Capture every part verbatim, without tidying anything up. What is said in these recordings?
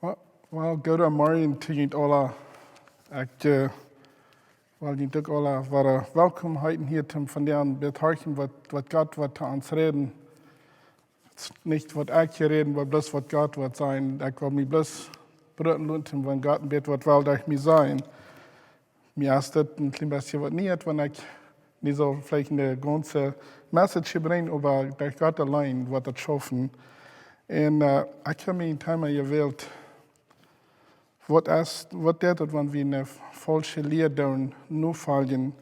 Well, well, gooden Morjen to junt aula. Ekj, eh, well junt uk aula wada welkom heeten hia toom vondoag bie horchen waut, waut Gott woat to ons räden. Et es nich waut ekj hia räden, oba bloos waut Gott woat sajen. Ekj well mie bloos bruten loten, wan Gott een bät waut well derch mie sajen. Mie es dit een kjlien bät waut niet, wan ekj nich soo veleicht eene gaunze Message brinj, oba derch Gott auleen woat daut schaufen. Un, eh, ekj hab mie een Thema jewält. Waut es, waut deit daut, wan wie eene faulsche Lia doonen nofoljen?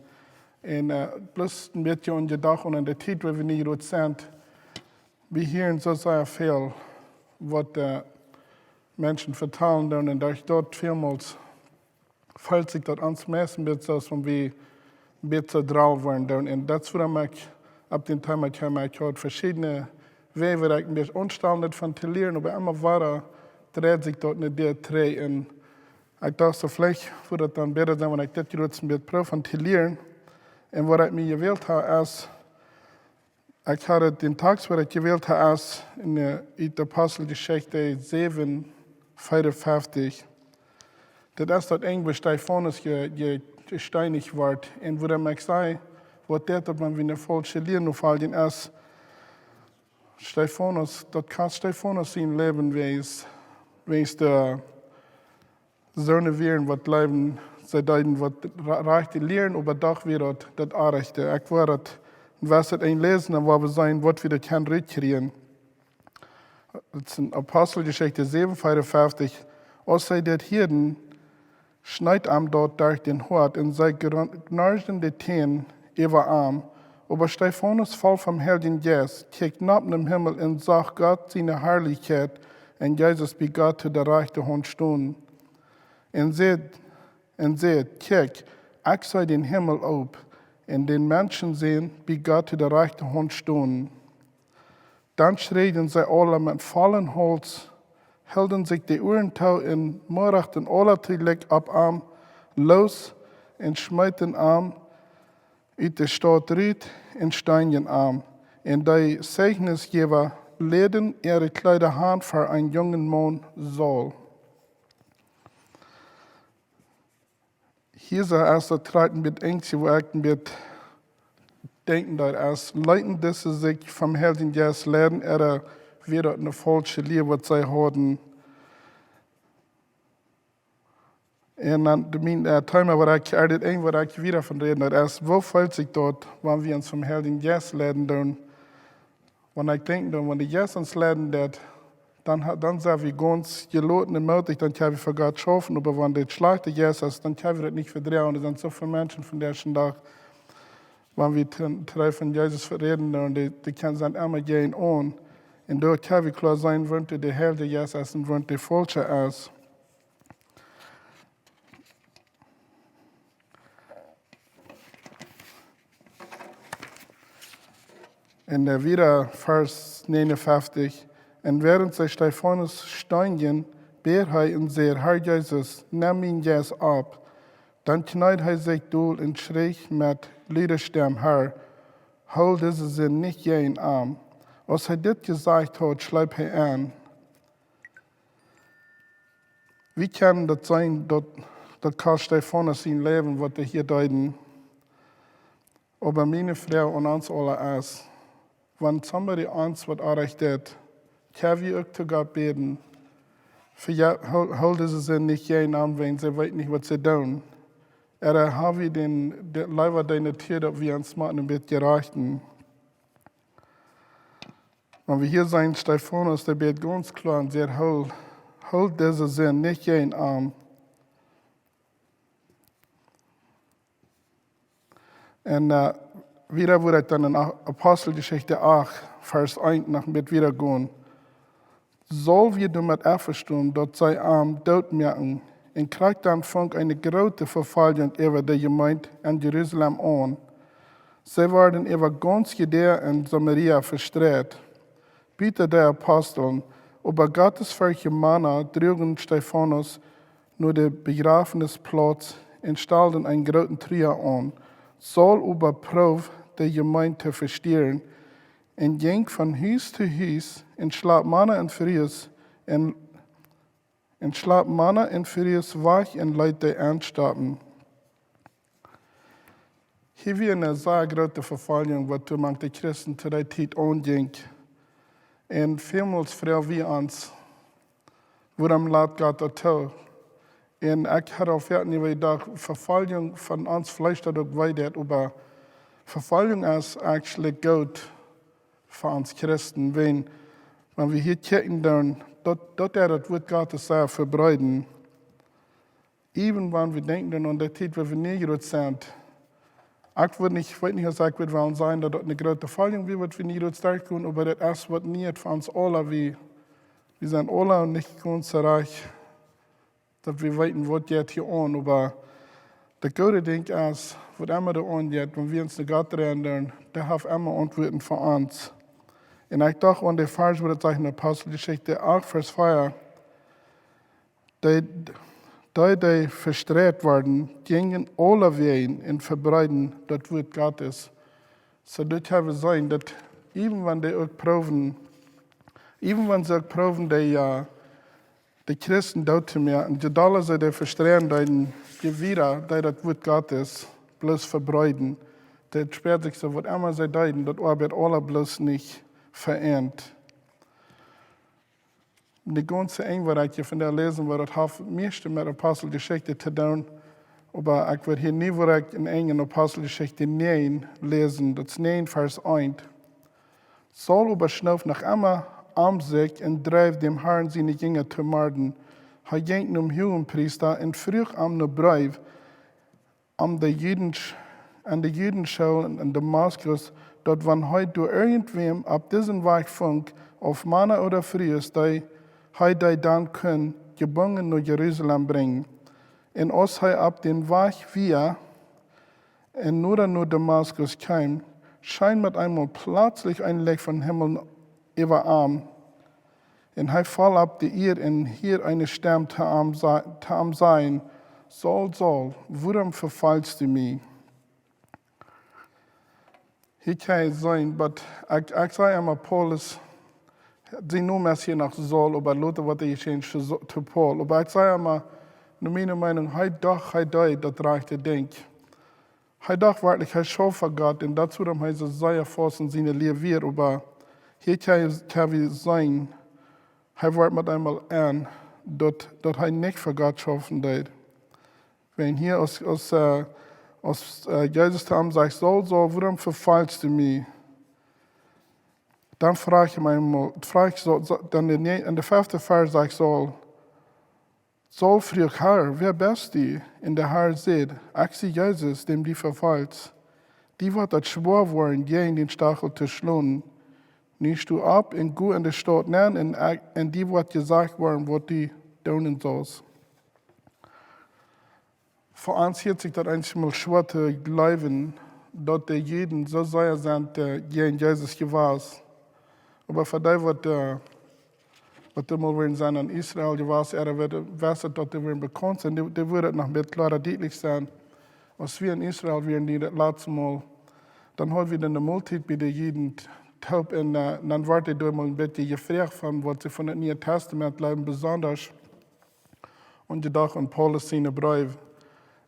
Un, eh, bloos een bät aun de Dach un aun de Tiet, wua wie nu jrod sent, wie hieren soo sea väl, waut, eh, Menschen vetalen doonen un derch daut välmols feelt sikj daut ons meist een bät soo aus wan wie een bät soo droll woaren doonen. Un daut es wuarom ekj opp dit Thema kjeem. Ekj haud veschiedne Wäaj, wua ekj mie aunstald von to lieren, oba emma wada dreid sikj daut no dit trigj. Un ekj docht soo, veleicht wudd daut dan bäta sennen, wan ekj dit jrod een bät proow von to lieren. Un waut ekj mie jewält hab, es, ekj hab dän Tekst, waut ekj jewält hab, es en, eh, ut Aposteljeschicht säwen, veeaunfeftich. Daut es daut Enj, wua Stefanus je, je, jesteenicht woat. Un wuarom ekj saj, waut deit daut, wan wie eene faulsche Lia nofoljen, es, Stefanus, daut kost Stefanus sien Läwen, wiels, wiels de soone wieren waut jleewden, see deeden waut re-, rajchte lieren, oba doch wia daut daut orrajchte. Ekj woa daut, un waut daut enläsen, dan woa wie seenen, waut wie daut kjennen rutkjrieen. Daut es en Aposteljeschicht säwen, veeaunfeftich. Aus see dit hieeden, schneet am daut derch daut Hoat, un see gron-, gnarschden de Täne äwa am. Oba Stefanus foll vom Heiljen Jeist, kjikjt nopp nom Himmel un sach Gott siene Harlichkjeit un Jesus bie Gott to de rajchte Haunt stonen. Un säd, un säd: "Kjikj, ekj see dän Himmel op, un dän Menschensän bie Gott to de rajchte Haunt stonen." Dan schrieen see aula met vollen Hauls, hilden sikj de Uaren too un moachten aula toojlikj opp am loos un schmeeten am ut de Staut rut un steenjen am. Un de Zeichnisjäwa läden äare Kjleeda han ver eenen jungen Maun, Saul. Hia soo es daut krakjt een bät eensje, wua ekj een bät denkjen, daut es, leeten dise sikj vom Heiljen Jeist leiden, ooda wia daut eene faulsche Lia, waut see hauden? Un dan de, mien, eh, Thema, waut ekj, eh, dit Enj, waut ekj wieda von räden, daut es, woo feelt sikj daut, wan wie ons vom Heiljen Jeist leiden doonen? Wan ekj denkj, dan, wan de Jeist ons leiden deit, dan ha-, dan sent wie gaunz jeloten un mootich, dan kjenn wie fa Gott schaufen, oba wan de schlajchte Jeist es, dan kjenn wie daut nich vedroagen. Doa sent soo väl Menschen vondoag dän Dach, wan wie to, to von Jesus räden, dan dee, dee kjennen, sent emma jäajen aun. Un doa kjenn wie kloa seenen, wäa de Heilje Jeist es un wäa de faulsche es. Un dan wieda Varsch negenunfünfzig. "Un wäarent see Stefanus steenjen, bäd hee un säd: 'Herr Jesus, nemm mienen Jeist opp.' Dan kjneed hee sikj dol un schrieech met lude Stemm: 'Herr, hool dise Sind nich jäajen am.' Aus hee dit jesajcht haud, schleep hee enn." Wie kjennen daut seenen, daut, daut kost Stefanus sien Läwen, waut hee hia deed. Oba miene Froag aun ons aula es, wan somebody ons waut orrajcht deit, kjenn wie uk to Gott bäden: "Fa ja, hool, hool dise Sind nich jäajen am, wiels see weeten nich, waut see doonen"? Ooda ha wie dän, de, leewa dee Natua, daut wie ons motten een bät rechten? Wan wie hia seenen, Stefanus, dee bäd gaunz kloa un sajcht: "Hool, hool dise Sind nich jäajen am." Un, eh, wieda woa ekj dan en A-, Aposteljeschicht acht, Varsch eent noch met wieda gonen. Saul wia doamet envestonen, daut see am doot muaken, un krakjt dan funk eene groote Vefoljunk äwa de Jemeent en Jerusalem aun. See worden äwa gaunz Judäa un Samaria vestreit, buta de Aposteln. Oba gottesferchtje Mana druagen Stefanus no de Bejrafnisplauz un stalden eenen grooten Trua aun. Saul oba proowd de Jemeent to vestieren un jinkj von Hus to Hus un schlach Mana un Frues un Un schlept Mana un Frues wajch un leet dee enstoppen. Hia wia eene sea groote Vefoljunk, waut doa mank de Christen to dee Tiet aunjinkj. Un välmols froag wie ons: Wuarom lat Gott daut too? Un ekj haud aul foaken jedocht, Vefoljunk von ons Fleesch, daut uk wee deit, oba Vefoljunk es actually goot fa ons Christen. Wan, wan wie hia kjikjen, dan daut, daut deit daut Wuat Gottes sea vebreeden. Even wan wie denkjen dan aun de Tiet, wua wie nie jrod sent. Ekj wudd nich, weet nich, aus ekj wudd wellen sajen, daut daut eene groote Vefoljunk wia, waut wie nie jrod sterk kunnen, oba daut es waut nie fa ons aula, wie, wie sent aula nich gaunz rajcht, daut wie weeten, waut jeit hia aun, oba daut goode Dinkj es, waut emma doa aunjeit, wan wie ons no Gott dreien, dan dee haft emma Auntwuaten fa ons. Un ekj docht aun de Varsch, waut daut sajcht en Aposteljeschicht acht, Varsch vea: Dee, dee, dee vestreit worden, jinjen aulawäajen un vebreeden daut Wuat Gottes. Soo daut wie seenen, daut even wan dee uk proowen, even wan see uk proowen, dee, jo, de Christen doot to moaken, je dolla see dee vestreien deeden, je wieda deed daut Wuat Gottes bloos vebreeden. Daut späat sikj soo, waut emma see deeden, daut oabeid aula bloos nich fa eent. De gaunze Enj, waut ekj hia vondoag läsen woa, daut haft mieeschte met Aposteljeschicht to doonen, oba ekj woa hia nu, woa ekj en Enj en Aposteljeschicht näajen läsen, daut es näajen Varsch eent. Saul oba schnoof noch emma om sikj un dreef däm Harn siene Jinja to morden. Hee jinkj nom Huagenpriesta un fruach am no Breew, om de Juden, aun de Juden School en Damaskus, daut wan hee doa irjentwäm opp disen Wajch funk, auf Mana ooda Frues, dee hee dee dan kunn jebungen no Jerusalem brinjen. Un aus hee opp dän Wajch wia un noda no Damaskus kjeem, schien met eemol pletslich een Licht vom Himmel äwa am. Un hee foll opp de Ieed un hieed eene Stemm to am sa-, to am sajen: Saul, Saul, wuarom vefoljst du mie? Hia kjenn jie seenen, but ekj, ekj saj emma Paulus, sien Nomen es hia noch Saul, oba lota woat hee jechanget to Sa-, to Paul. Oba ekj saj emma, no miene Meenunk, hee docht, hee deed daut rajchte Dinkj. Hee docht werkjlich, hee schauft fa Gott, un daut es wuarom hee soo sea faust en siene Lia wia, oba hia kjenn, kjenn wie seenen, hee woat met eemol en, daut, daut hee nich fa Gott schaufen deed. Wan hia aus, aus, äh, aus, äh, Jesus to am sajcht: Saul, Saul, wuarom vefoljst du mie? Dan fruach hee mol, fruach Saul, Saul, dan en de, en de fefte Varsch sajcht Saul, Saul fruach: Herr, wäa best du? Un de Herr säd: Ekj sie Jesus, däm du vefoljst. Die woat daut schwoa woaren, jäajen dän Stachel to schlonen. Nu sto opp un go en de Staut nenn, un, un die woat jesajcht woaren, waut du doonen saust. Fa ons hieet sikj daut eenjemol schwoa to jleewen, daut de Juden soo sea sent, äh, jäajen Jesus jewast. Oba fa dee, waut, äh, waut doa mol wieren sent en Israel jewast, ooda wisten, daut dee wieren bekaunt sent, dee, dee wudden daut noch een bät kloara dietlich sennen. Aus wie en Israel wieren, dee daut latste Mol, dan hauden wie dan de Moltiet bie de Juden toop un, äh, dan wort doa mol een bät jefroagt von, waut see von daut Niee Tastament jleewen, besonda aun de Docht aun Paulus siene Breew.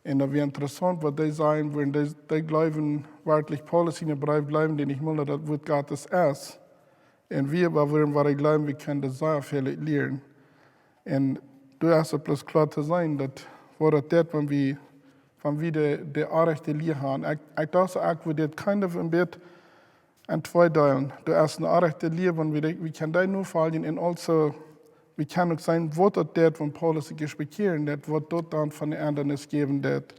Un daut wia interessaunt, waut dee sajen, wiels dee, dee jleewen werkjlich Paulus siene Breew, jleewen dee nich mol, daut daut Wuat Gottes es. Un wie oba, wuarom wie jleewen, wie kjennen doa sea väl lieren. Un doa es et bloos kloa to seenen, daut, waut daut deit, wan wie, wan wie de, de orrajchte Lia haben. Ekj, ekj docht, ekj wudd dit kind of een bät en twee deelen. Doa es eene orrajchte Lia, wan wie, wie kjennen dee nofoljen, un also, wie kjennen uk seenen, waut daut deit, wan Paulus sikj bekjieren deed, waut daut dan fa eene Endrunk jäwen deed.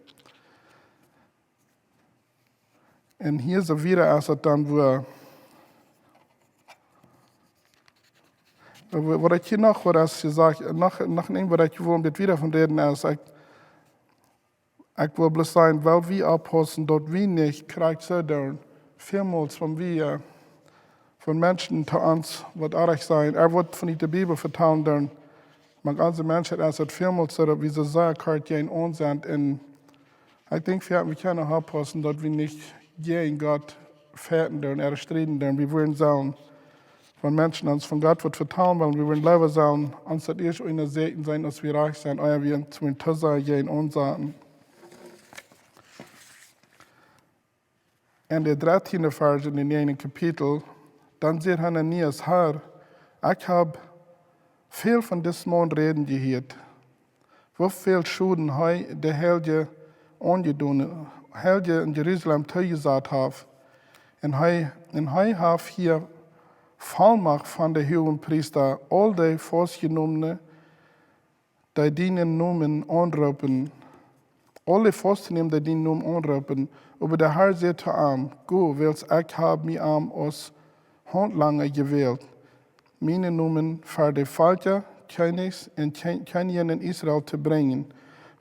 Un hia soo wieda es et dan, wua, wua, waut ekj hia noch, waut es jesajcht, noch, noch een, waut ekj well een bät wieda von räden, es, ekj, ekj well bloos sajen, well wie oppaussen, daut wie nich krakjt soo doonen. Välmols, wan wie, äh, wan Menschen to ons waut orrajcht sajen, ooda waut von de Bibel vetalen doonen, mank onse Menschen es et välmols soo, daut wie soo sea kort jäajen aun sent. Un ekj denkj, wie, wie kjennen oppaussen, daut wie nich jäajen Gott fajchten doonen, ooda strieden doonen. Wie wudden sellen, Wan Menschen ons von Gott waut vetalen wellen, wie wudden leewa sellen ons daut ieescht unjasäkjen sennen, aus wie rajcht sent, ea wie ons to sajen jäajen ons saten. En de dartieende Varsch en dän näajenden Kapitel, dan säd Hananias: "Herr, ekj hab väl von disen Maun räden jehieet, woo väl Schoden hee de Heilje aunjedonen, Heilje en Jerusalem toojesat haft. Un hee, un hee haft hia Vollmacht von de Huagepriesta, aul dee faustjenomne, dee dienen Nomen aunroopen, aul dee fausttonämen, dee dienen Nomen aunroopen. Oba de Herr säd to am: Go, wiels ekj hab mie am aus Hauntlanga jewält, mienen Nomen ver de Velkja, Kjennichs un Kjen-, Kjennichs en Israel to brinjen,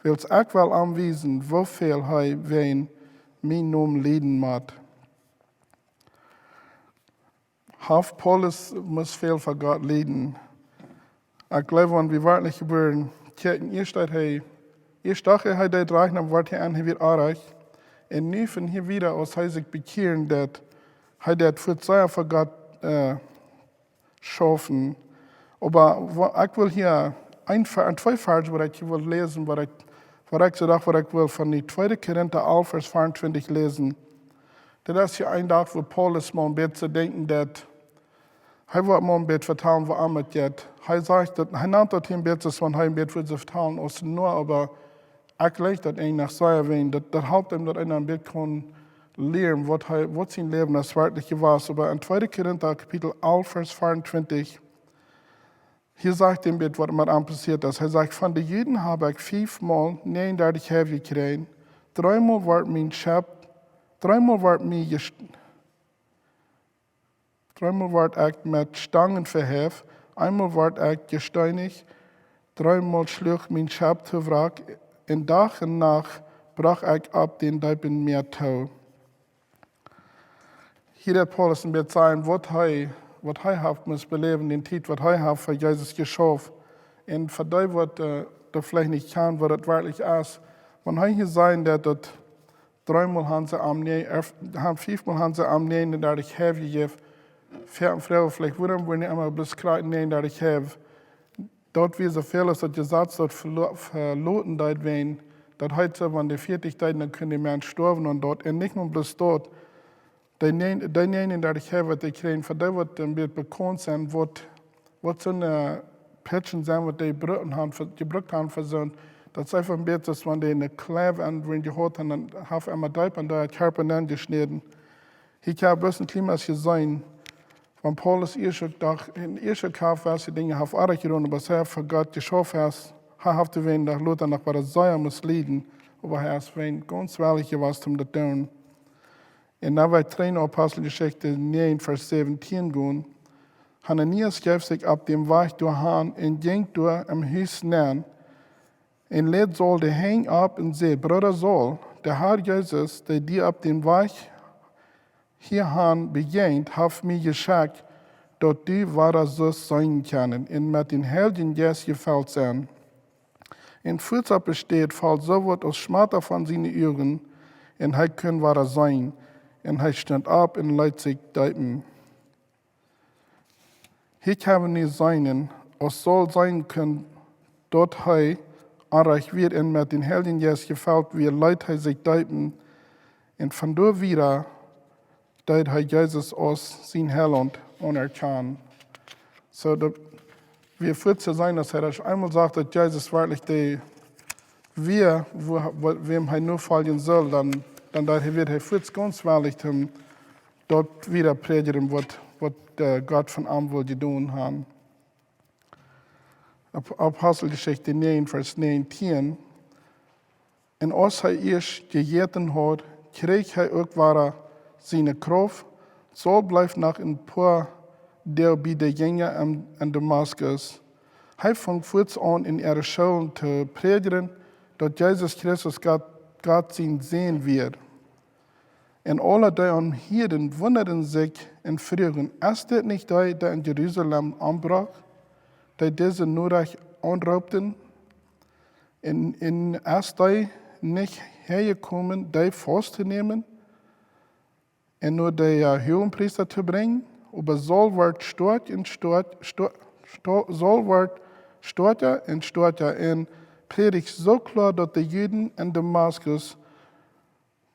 wiels ekj well am wiesen, woo väl hee wäajen mienen Nomen lieden mott." Haft Paulus must väl fa Gott lieden. Ekj jleew, wan wie werkjlich wudden kjikjen, ieescht daut hee, ieescht docht hee, hee deed rajcht, dan wort hee en, hee wia oajch. Un nu von hia wieda, aus hee sikj bekjieren deed, hee deed fuaz sea fa Gott, äh, schaufen. Oba wa-, ekj well hia een Ver-, twee Varsch, waut ekj hia well läsen, waut ekj, waut ekj soo docht, waut ekj well von de tweede Korinta alf, Varsch veeauntwintich läsen. Daut es hia een Dach, wua Paulus mol een bät denkjen deed, hee woat mol een bät vetalen, woo am et jeit. Hee sajcht daut, hee nemt daut hia een bät, aus wan hee een bät wudd vetalen aus Noah, oba ekj jleich daut eejentlich sea wäajen, daut, daut halpt am, daut eena een bät kaun lieren, waut hee, waut sien Läwen es werkjlich jewast. Oba en tweede Korinta Kapitel alf, Varsch veeauntwintich, hia sajcht hee een bät, waut met am passieet es. Hee sajcht: "Von de Juden hab ekj fiefmol näajenendartich Heff jekjräajen, dreemol wort mien Schepp, dreemol wort mie jes-, dreemol wort ekj met Stangen veheft, eemol wort ekj jesteenicht, dreemol schluach mien Schepp to Wrack, un Dach un Nacht brocht ekj opp dän deepen Mäa too." Hia deed Paulus een bät sajen, waut hee, waut hee haft must beläwen, dän Tiet, waut hee haft fa Jesus jeschauft. Un fa dee, waut, äh, daut veleicht nich kjanen, waut daut werkjlich es, wan hee hia sajen deed, daut dreemol han see am näajen, äh, han, fiefmol han see am näajenendartich Heff jejäft. Froag veleicht, wuarom wia nich emma bloos krakjt näajenendartich Heff? Daut wia soo väl aus daut Jesaz daut velo-, veloten deed, wäajen daut heet soo, wan de vieetich deeden, dan kunn de Mensch stoawen un daut. Un nich mau bloos daut. Dee näajen-, dee näajenendartich Heff, waut dee kjrieejen, fa dee, waut een bät bekaunt sent, waut, waut soone Pitschen sent, waut dee brukt han fa, jebrukt han fa soont, daut es eefach een bät, aus wan dee eene Kjleiw aun wudden jehaut han, dan haft emma deep aun dee Kjarpa aunjeschnäden. Hia kjenn wie bloos een kjlien bät seenen, wan Paulus ieescht uk docht, en ieescht uk haft, waut hee Dinja haft oajch jedonen, oba aus hee fa Gott jeschauft haft, hee haft doawäajen noch lota noch waut sea must lieden, oba hee es wäajen gaunz wellich jewast om daut to doonen. Un dan woa wie trigj no Aposteljeschicht näajen, Varsch säwentieen gonen. Hananias jeef sikj opp dän Wajch doahan un jinkj doa em Hus nenn un läd Saul de Henj opp un säd: "Brooda Saul, de Herr Jesus, dee die opp dän Wajch hiahan bejäajent, haft mie jeschekjt, daut du wada sust seenen kjennen un met dän Heiljen Jeist jefelt sennen." Un fuaz opp de Städ foll soo waut aus Schmata von siene Uagen, un hee kunn wada seenen, un hee stunt opp un leet sikj deepen. Hia kjenn wie nu seenen, aus Saul seenen kunn, daut hee onrajcht wia un met dän Heiljen Jeist jefelt wia, leet hee sikj deepen, un von doa wieda deed hee Jesus aus sien Heilaunt aunerkjanen. Soo, daut wia fuaz to seenen, aus hee daut eemol sach, daut Jesus werkjlich dee wia, wua, wua, wäm hee nofoljen sull, dan, dan deed hee, wia hee fuaz gaunz wellich, om daut wieda prädjen, waut, waut, äh, Gott von am wull jedonen han. Ap-, Aposteljeschicht näajen, Varsch näajentieen. Un aus hee ieescht jejäten haud, kjrieech hee uk wada siene Krauft. Saul bleef noch een poa Doag bie de Jinja en, en Damaskus. Hee funk fuaz aun en äare Schoolen to prädjen, daut Jesus Christus Gott, Gott sien Sän wia. Un aule, dee am hieeden, wundaden sikj un fruagen: "Es dit nich dee, dee en Jerusalem ombrocht, dee dise Norecht aunroopten? Un, un es dee nich häajekomen, dee faust to nämen un no de, äh, Huagepriesta to brinjen?" Oba Saul wort stoakj un stoakj, sto, sto, Saul wort stoakja un stoakja un prädicht soo kloa daut de Juden en Damaskus,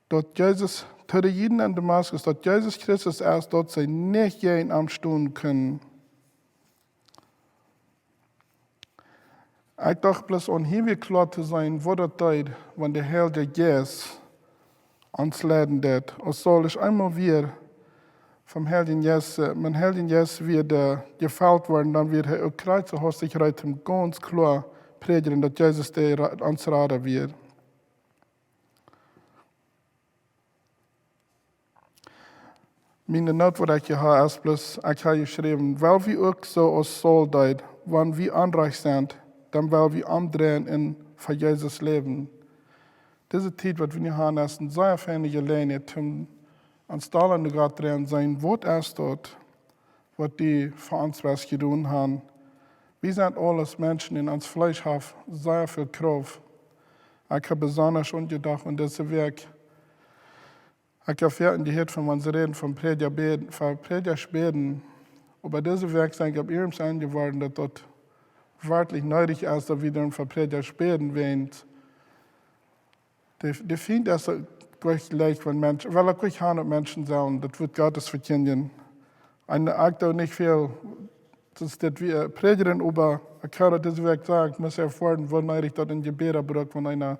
daut Jesus, to de Juden en Damaskus, daut Jesus Christus es, daut see nich jäajen am stonen kunnen. Ekj docht bloos aun hia wia kloa to seenen, waut daut deed, wan de Heilje Jeist ons leiden deed. Aus Saul ieescht eemol wia vom Heiljen Jeist, äh, vom Heiljen Jeist wia de, jefelt worden, dan wia hee uk krakjt soo hastich reed, om gaunz kloa prädjen, daut Jesus de Ra-, ons Rada wia. Miene Noot, waut ekj hia ha, es bloos, ekj ha jeschräwen, wiels wie uk soo aus Saul deed, wan wie onrajcht sent, dan well wie omdreien un fa Jesus läwen. Dise Tiet, waut wie nu han, es eene sea feine Jeläajenheit, om ons dolla no Gott dreien sennen, waut es daut, waut du fa ons west jedonen han. Wie sent aules Menschen un ons Fleesch haft sea väl Krauft. Ekj ha besonda aun jedocht en dise Wäakj. Ekj ha väl jehieet von, wan see räden von Prädja bäden, von Prädjasch bäden. Oba dise Wäakj sie ekj opp eemol enjeworden, daut daut werkjlich needich es, daut wie dan von Prädjasch bäden, wiels de, de Fient es uk jlikj, wan Menschen, well uk jlikj han, daut Menschen sellen daut Wuat Gottes vekjindjen. Un ekj doo nich väl, daut es dit wie, äh, prädjen, oba ekj ha daut dise Wäakj jesajcht, ekj mott erfoaren, woo needich daut en Jebäda brukt, wan eena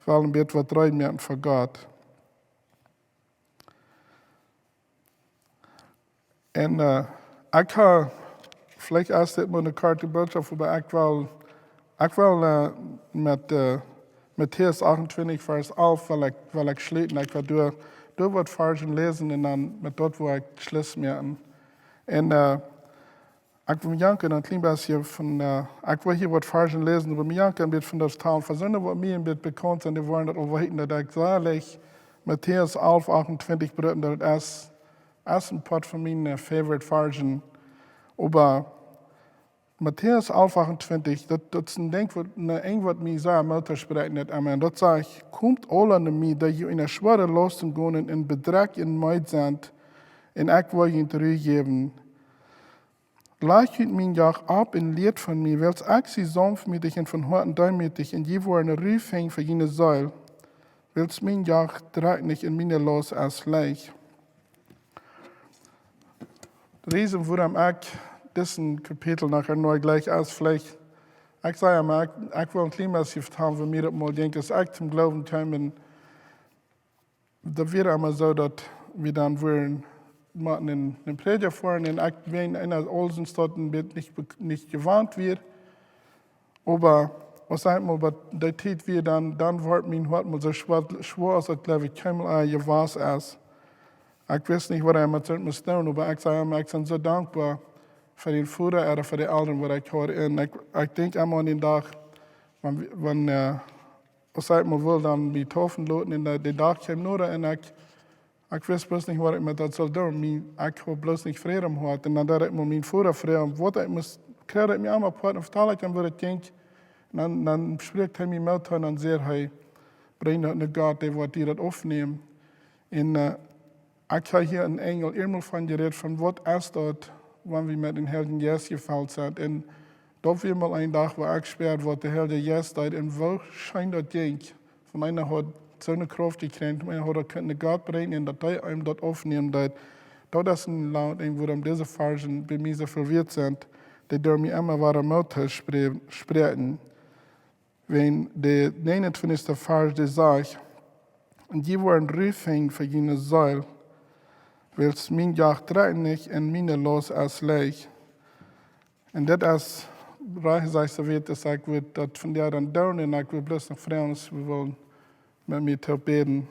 well een bät waut rein moaken fa Gott. Un, äh, ekj ha, veleicht es dit mau eene korte Bootschoft, oba ekj well, ekj well, äh, met, äh, Matäus achtuntwintich, Varsch alf, well ekj, well ekj schluten. Ekj well doa, doa waut Varzen läsen un dan met daut well ekj Schluss moaken. Un, äh, ekj well janken een kjlien bät von, äh, ekj well hia waut Varzen läsen, oba mie janken een bät von daut vetalen. Fa soone, waut mie een bät bekaunt sent, dee woaren daut aul weeten, daut ekj sea leicht Matäus alf achtuntwintich brucken, daut es, es een poat von miene, äh, favorite Varzen. Oba Matäus alf achtuntwintich, daut, daut es een Dinkj, waut, een Enj, waut mie sea Moot sprakjt, nich emma. Un daut sajcht: "Komt aula no mie, dee jie unja schwoare Lausten gonen un bedrekjt un meed sent, un ekj well junt Ru jäwen. Lajcht junt mien Joch opp un lieet von mie, wiels ekj sie saunftmootich un von Hoaten deemootich, un jie woaren Ru finjen fa june Seel, wiels mien Joch drekjt nich un miene Laust es leicht." De Reason, wuarom ekj disen Kapitel nohäa noch jlikj es, veleicht, ekj saj emma, ekj, ekj well een kjlien bät vetalen, woo mie daut mol jinkj, aus ekj toom Gloowen kjeem, un daut wia emma soo, daut wie dan wudden met een, een Prädja foaren, un ekj wia en Olsen Staut een bät nich bek-, nich jewant wia. Oba aus ekj mol bie dee Tiet wia, dan, dan wort mien Hoat mol soo schwoa, schwoa aus daut, jleew ekj, kjeenmol jewast es. Ekj wist nich, waut ekj met soont must doonen, oba ekj saj emma, ekj sie soo dankboa fa dän Voda ooda fa de Elren, waut ekj haud. Un ekj, ekj denkj emma aun dän Dach, wan, wan, äh, aus ekj mol wull dan mie deepen loten, un de, de Dach kjeem noda, un ekj, ekj wist bloos nich, waut ekj met daut sull doonen. Mie, ekj haud bloos nich Fräd em Hoat. Un dan deed ekj mol mienen Voda froagen, waut ekj must, kjrieech ekj mie emma apoat, un vetald ekj am, woo daut jinkj. Un dan, dan sprakjt hee mie Moot too, un dan säd hee: "Brinj daut no Gott, dee woat die daut aufnämen." Un, äh, ekj ha hia een Enj eemol von jerät, von waut es daut, wan wie met dän Heiljen Jeist jefelt sent. Un daut wia mol een Dach, wua ekj spieed, waut de Heilje Jeist deed un woo scheen daut jinkj. Wan eena haud soone Krauft jekjräajen, wan eena haud daut kunt no Gott brinjen un daut hee eenem daut aufnämen deed. Daut es een langet Enj, wuarom dise Varzen bie mie soo väl wieet sent, dee doonen mie emma wada Moot toospre-, spräakjen. Wan de näajenuntwintichste Varsch, dee sajcht: "Un jie woaren Ru finjen fa june Seel, wiels mien Joch drekjt nich un miene Laust es leicht." Un dit es, rajcht jesajcht, soo wiet aus ekj wull daut vondoag dan doonen, un ekj wull bloos noch froagen, aus jie wellen met mie toop bäden.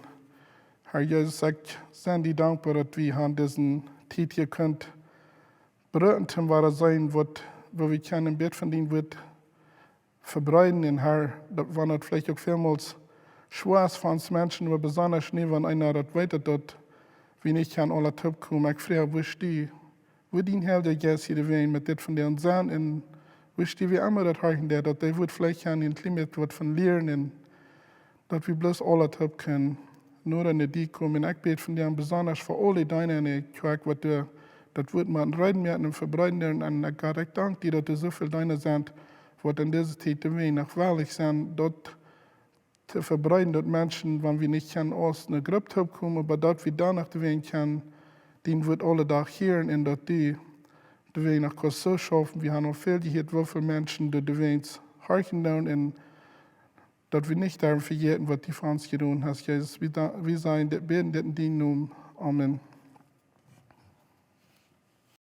Herr Jesus, ekj sie die dankboa, daut wie han dise Tiet hia kunt brucken, om wada seenen, waut, woo wie kjennen een bät von dien Wuat vebreeden, un Herr, daut, wan daut veleicht uk välmols schwoa es fa ons Menschen, oba besonda nu, wan eena daut weet, daut, daut wie nich kjennen aula toop komen. Ekj froag, woo es dee, woo dien Heilja Jeist hia de Welt met dit vondoag sennen, un woo es dee, woo emma daut horchen deit, daut dee wudd veleicht kjennen een kjlien bät waut von lieren, un daut wie bloos aula toop kjennen noda no die komen. Un ekj bäd vondoag besonda fa aul dee Deena en de Kjoakj, waut doa daut Wuat motten reed moaken un vebreeden doonen. Un Gott, ekj dank die, daut doa soo väl Deena sent, waut en dise Tiet doawäajen noch wellich sent, daut to vebreeden, daut Menschen, wan wie nich kjennen aus eene Grupp toopkomen, oba daut wie dan noch doawäajen kjennen dien Wuat aule Dach hieren un daut du doawäajen noch kaust soo schaufen. Wie haben aul väl jehieet, woo väl Menschen doa doawäajen horchen doonen un daut wie nich derwen vejäten, waut du fa ons jedonen hast. Jesus, wie, da, wie sajen dit, bäden dit en dienen Nomen. Amen.